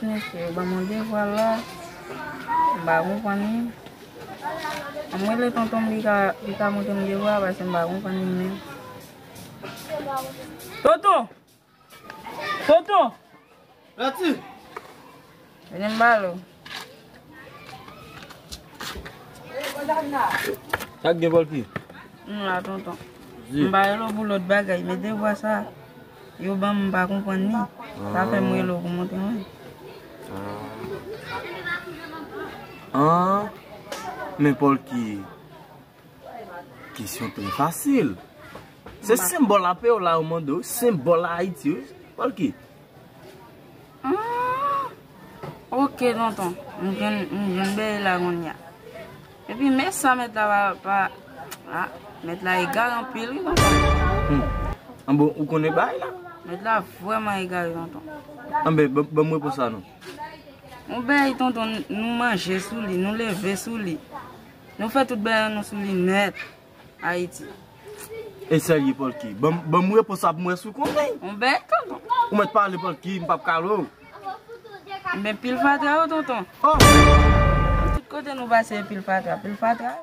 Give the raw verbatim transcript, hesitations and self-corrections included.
Mesye, yo ban m yon devwa la, m pa konprann li. Ann m rele tonton m, li ka, li ka montre m devwa a, paske m pa konprann li menm. Tonton! Tonton! Lati! Vini m pale w. Sa k gen, Pòlki? M la, tonton. Di. M pa rele w pou lòt bagay, men devwa sa, yo ban m, m pa konprann li. Sa fè m rele w pou montre w. Ah. Ah. Men Pòlki, kesyon trè fasil. Se senbòl a peyi w la yo mande w, senbòl a Ayiti, wi. Pòlki? Ah, ok, tonton. M jwenn, m jwenn bèy la kounye a. Epi, men sa mèt la pa, pa, ah, mèt la egare anpil, wi, tonton. Hmm. Anben, ou konnen bagay la? Mèt la vrèman egare, tonton. Anben, ban, ban m repons la, non. Yon bèy, tonton, nou manje sou li, nou leve sou li. Nou fè tout bagay nou sou li nèt. Ayiti. E serye, Pòlki. Ban m, ban m repons ap mwen sou konnen. Yon bèy, tonton. Ou mèt pale, Pòlki, m p ap kale w. Men pil fatra yo, tonton. Oh! Tout kote nou pase, pil fatra, pil fatra.